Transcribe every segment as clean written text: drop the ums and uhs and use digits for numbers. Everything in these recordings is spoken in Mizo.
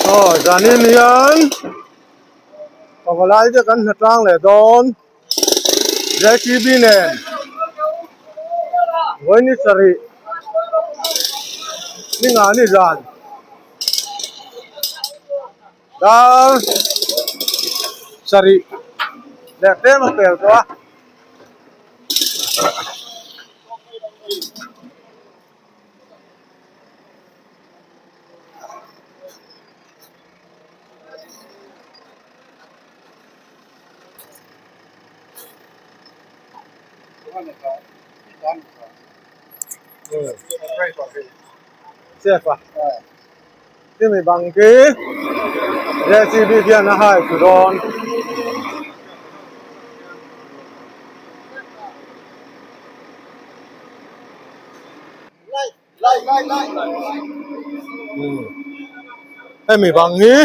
Aw zanin hian pavalai te kan hna tlang leh dawn JCB nen vawi ni sarih ni ngah ni zan dar sarih leh tlem a pel tawh a. Chef a chumi bang khi JCB hian a hai chu dawn. Hemi bang hi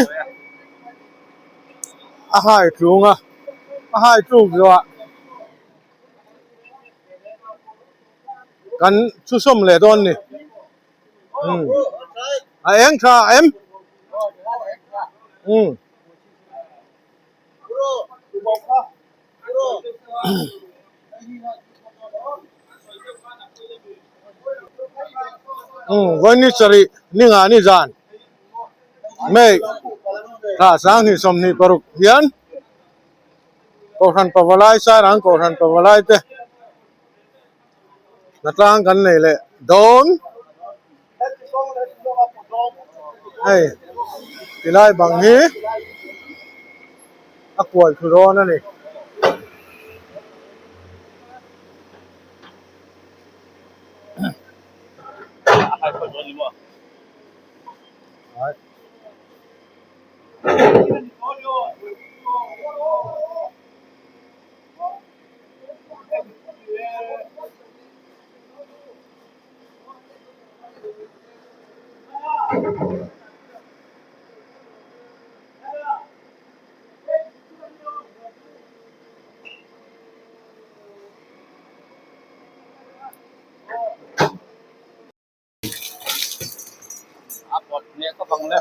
a hai tlung a a hai tluk zawh ah kan chhusawm leh dawn a ni a eng tha em umm. Umm vawi ni sarih ni ngah ni zan May thla sanghnih 26 hian Kohhran Pavalai Sairang Kohhran Pavalai te hnatlang kan nei leh dawn hei tilai bang hi a kual thu dawn a ni.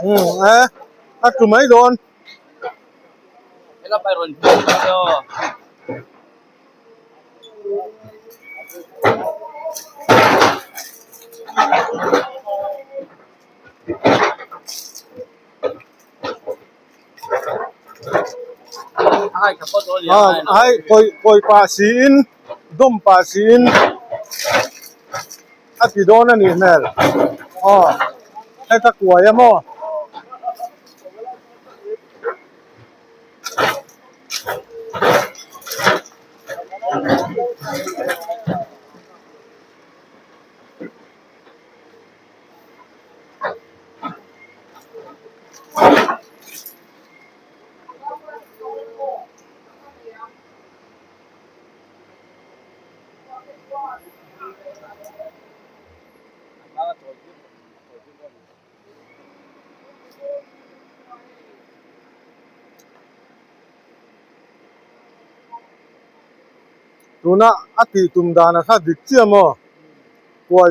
Umm e a tlu mai dawn. Ai kawi kawi pah siin dawm pah siin a ti dawn a nih hmel aw heta kuai a maw. Tuna a tih tum dan a kha dik chiah maw kual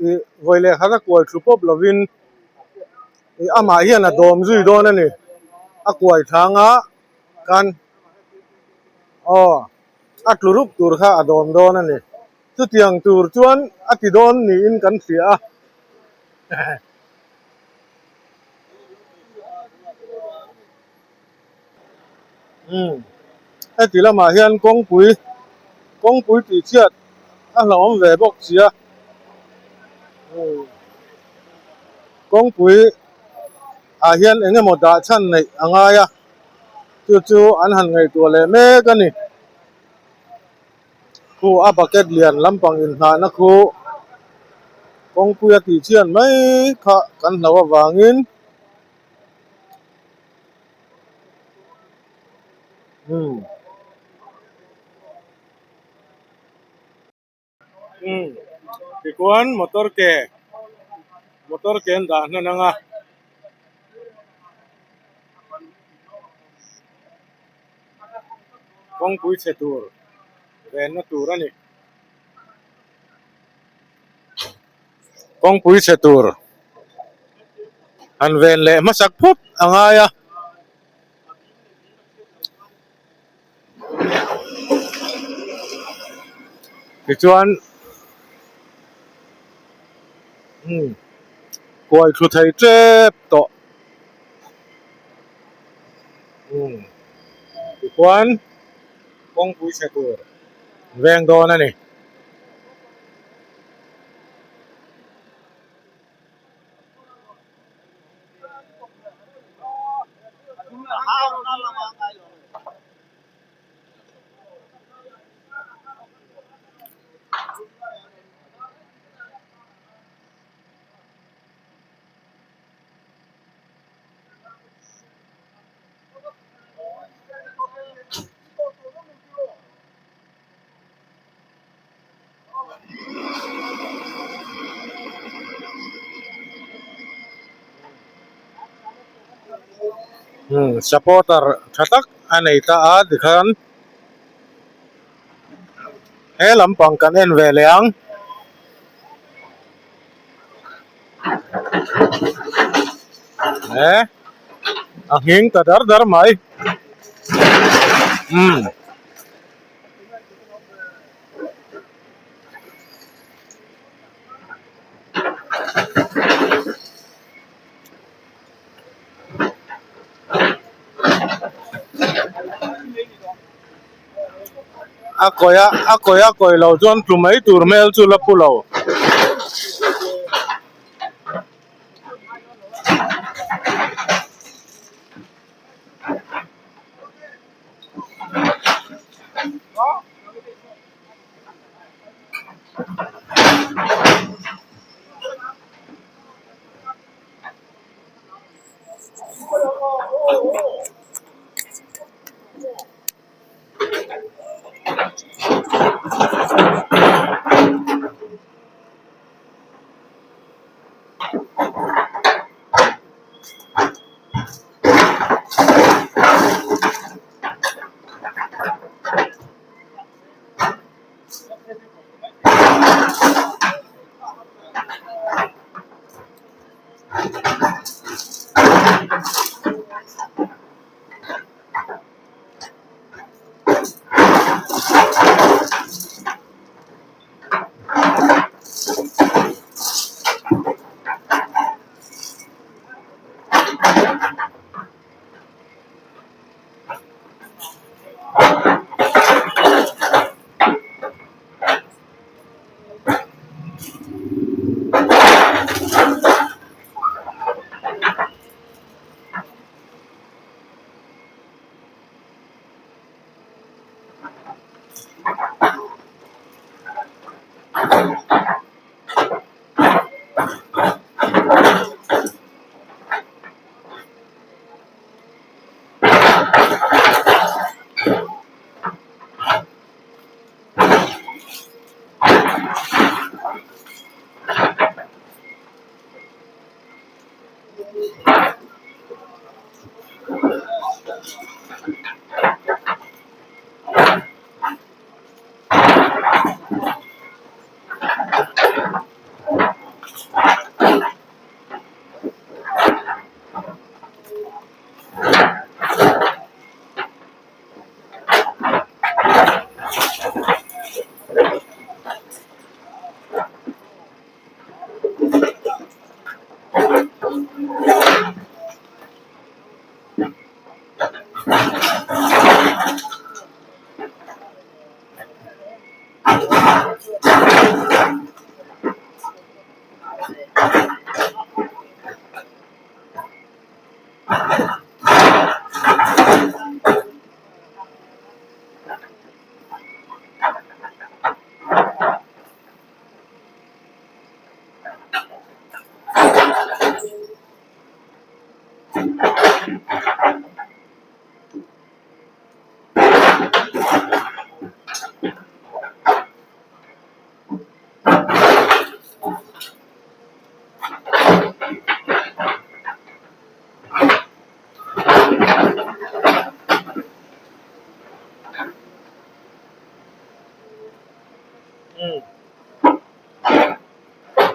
ih vawi leh khat a kual thlu pawp lovin ih amah hian a dawm zui dawn a ni a kuai thlang a kan aw a tlu rup tur kha a dawm dawn a ni chutiang tur chuan a ti dawn niin kan hria a. Umm heti lamah hian kawngpui kawngpui tih chhiat a hlauhawm ve bawk si a umm kawngpui ah hian eng emaw dah chhan neih a ngai a chu chu an han ngaihtuah leh mek a ni khu a bucket lian lampang inhnahna khu kawngpui a tih chhiat mai kha kan hlauh avangin. Umm umm tichuan motor ke motor ke an dah hnan ang a. Kawngpui chhe tur venna tur a ni. Kawngpui chhe tur. Han ven leh hmasak phawt a ngai a. Tichuan umm kuai thlu thei tep tawh umm tichuan kawngpui chhe tur veng dawn a ni. Umm supporter tha tak a nei ta a tikhan he lampang kan en ve leh ang. He a nghing ta dar dar mai umm. A kawi a a kawi a kawi lo chuan tlu mai tur hmel chu la pu lo.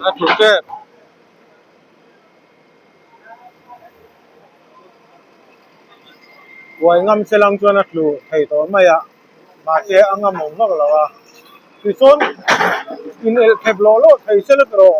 A tlu tep. Kuai ngam se lang chuan a tlu thei tawh mai a, mahse a ngam awm vak lo a. Tichuan in elh khep lawh lawh thei se la tawh.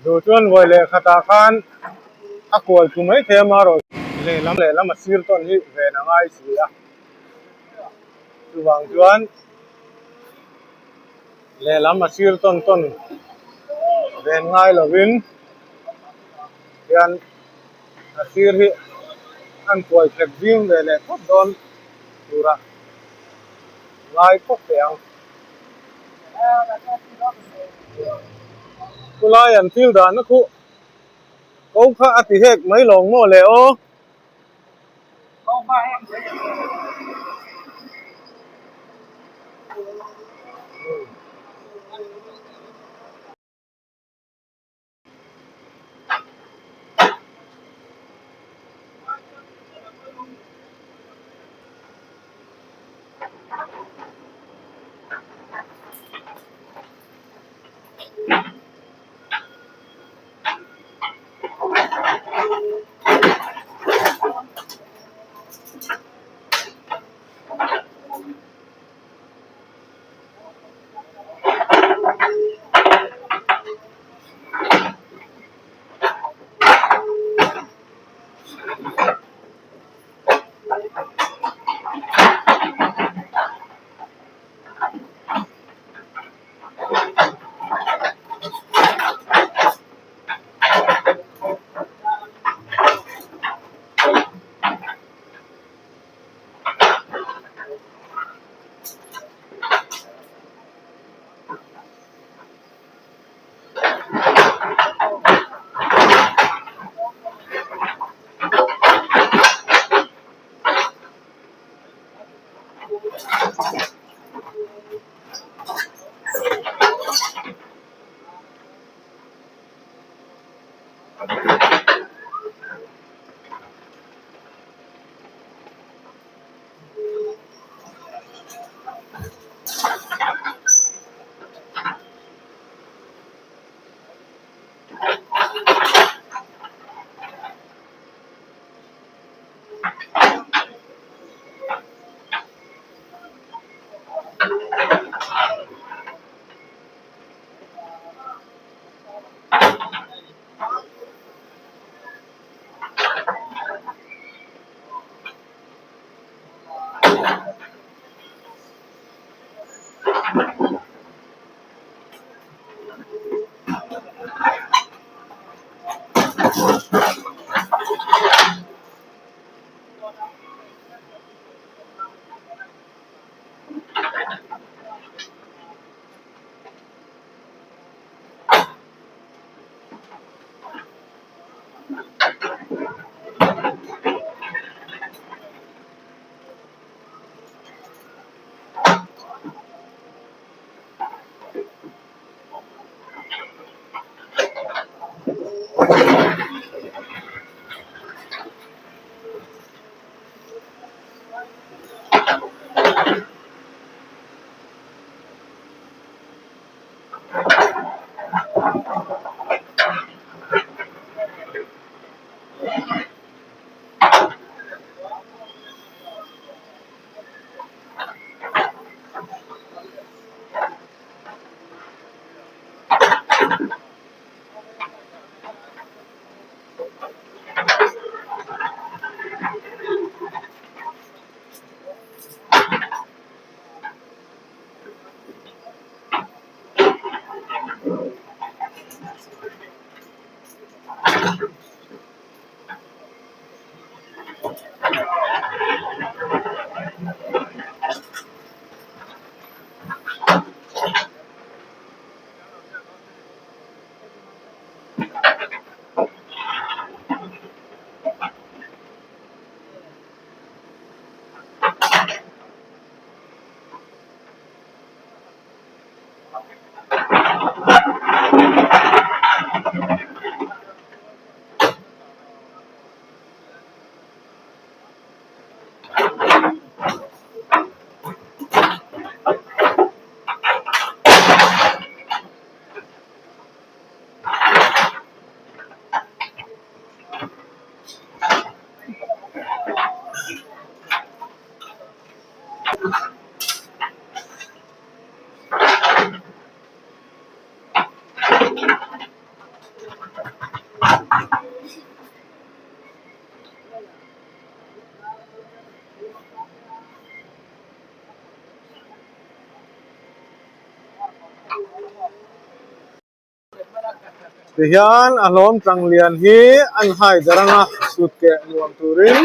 Duh chuan vawi leh khatah khan a kual thu mai thei a marawh lehlam lehlam a sir tawn hi ven a ngai si a chuvang chuan lehlam a sir tawn tawn ven ngai lovin hian a sir hi an kual thlep zing ve leh phawt dawn turah ngai phawt teh ang. Khulai an thil dahna khu ko kha a ti hek mai lawng maw le aw. Tihian a hlawm tlang lian hi an hai darh anga chhut keh nuam turin.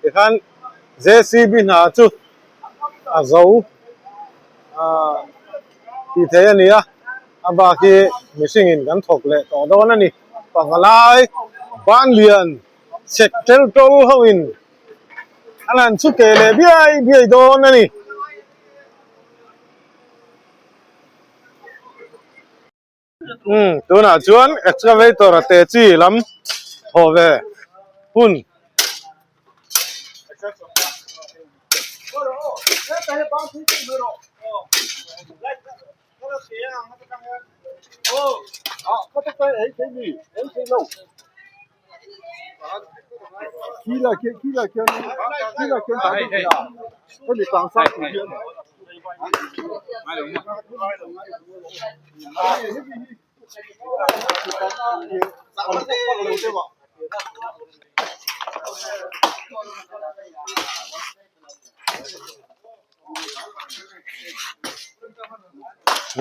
Tikhan JCB hna chu a zo ah tih theih a ni a a bak hi mihring in kan thawk leh tawh dawn a ni pavalai banlian chhek tel tawl ho in an han chu ke leh biai biai dawn a ni. Umm tunah chuan excavator a te chi lam thawh ve hun.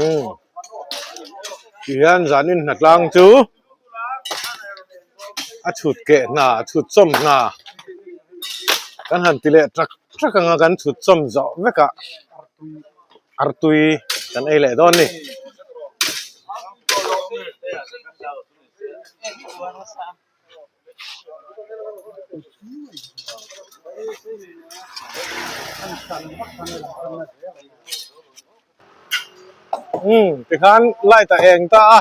Umm tihian zanin hnatlang chu a chhut keh hna a chhut chawm hna kan han ti leh tak tak ang a kan chhut chawm zawh vek a artui kan ei leh dawn a ni. Umm tikhan light a eng ta a.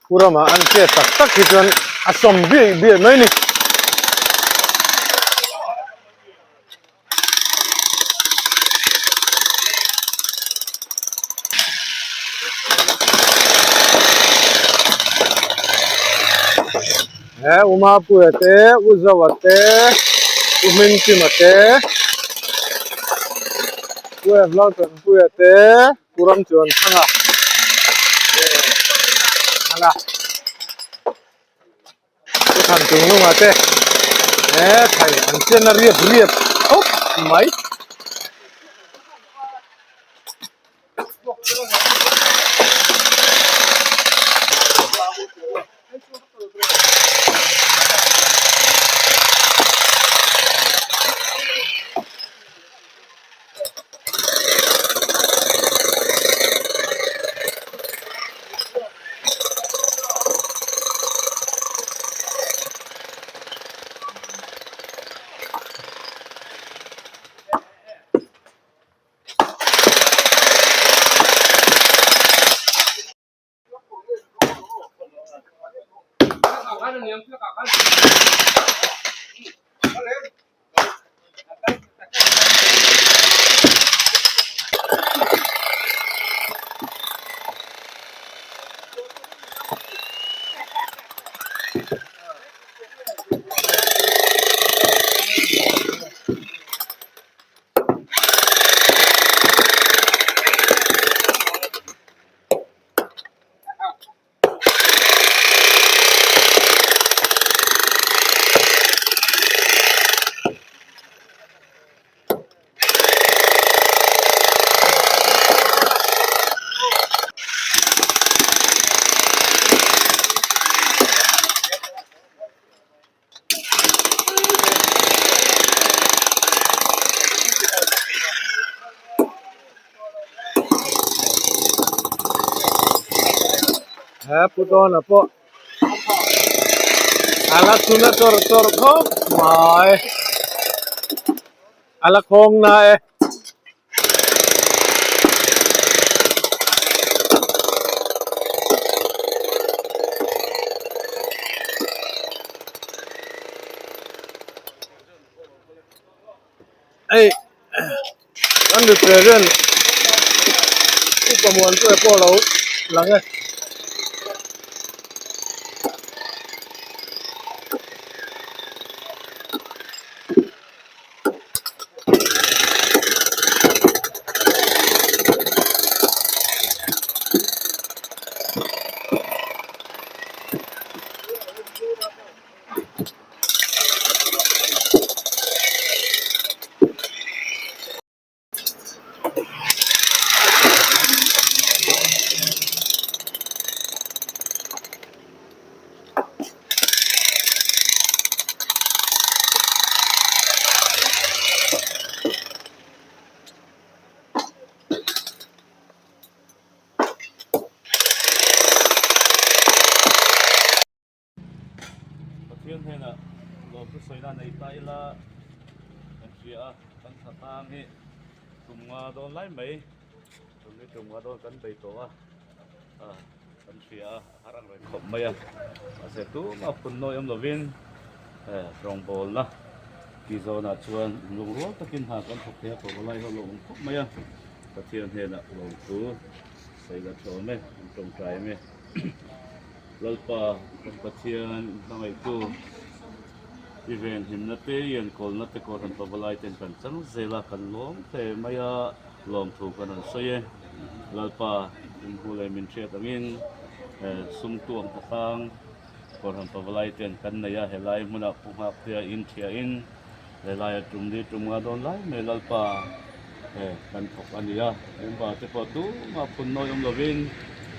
Pu Rama an che tak tak hi chuan a sawm biaih biaih mai a ni. He U Mapuia te U Zoa te U Hmingkima te U Evlautanpuia te Pu Ramchuanthanga. a Pu Thanchungnunga te he thai an chen a riap riap khawp mai. He pu dawn a pawh a la chhun a chawrh chawrh khawp mai a la khawng na e. Hei kan represent upa muan chu pawh a lo lang e. Pathian hnenah lawmthu sawina nei ta ila kan hria a, kan tha tang hi tum nga dawn lai mai tum hi tum nga dawn kan bei tawh a, kan hria a, a har ang reng khawp mai a, mahse tumah phun nawi awm lovin rawngbawlna tih zawnah chuan lungrual takin hna kan thawk thei a, pavalai ho lo awm khawp mai a, Pathian hnenah lawmthu sawi la tha awm e, an tawngtai em e. Lalpa kan Pathian hmangaihtu i venhimna te i enkawlna te Kohhran Pavalai ten kan chang zel a, kan lawm hle mai a, lawmthu kan rawn sawi e. Lalpa inhmu leh min hriat angin sum tuang hlatang Kohhran Pavalai ten kan nei a, helai hmunah Pu Nghaktea in thiahin helaia tum li tum nga dawn lai mai Lalpa kan thawk a ni a, member te pawh tumah phun nawi awm lovin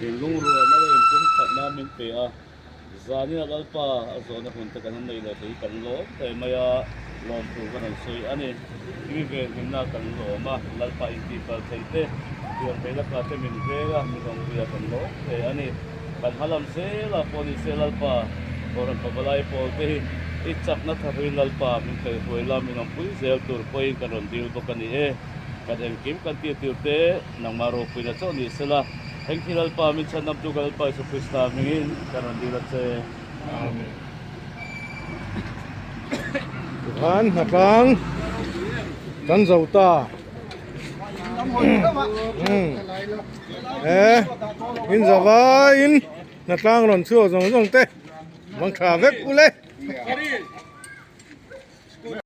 in lungrualna leh in pumkhatna min pe a, zanin a Lalpa a zawhna hun te kan han nei leh thei hi kan lawm hle mai a, lawmthu kan rawn sawi a ni. Mi venhimna kan lawm a, Lalpa intihpal thei te, pianthei laka te min veng a, mi hlawmpuia kan lawm hle a ni. Kan hmalam zelah pawh ni se Lalpa, Kohhran Pavalai pawl te hi i chakna tharuin Lalpa min kaihruai la, min awmpui zel tur pawhin kan rawn dil bawk a ni e. Kan engkim kan tir tir te nangmah ropuina chauh ni sela, engthi Lalpa min chhanamtu kan Lalpa Isua Krista hmingin kan rawn dil a che. Amen. Tikhan hnatlang kan zo ta. He in zavaiin hnatlang rawn chhuak zawng zawng te mang tha vek ule.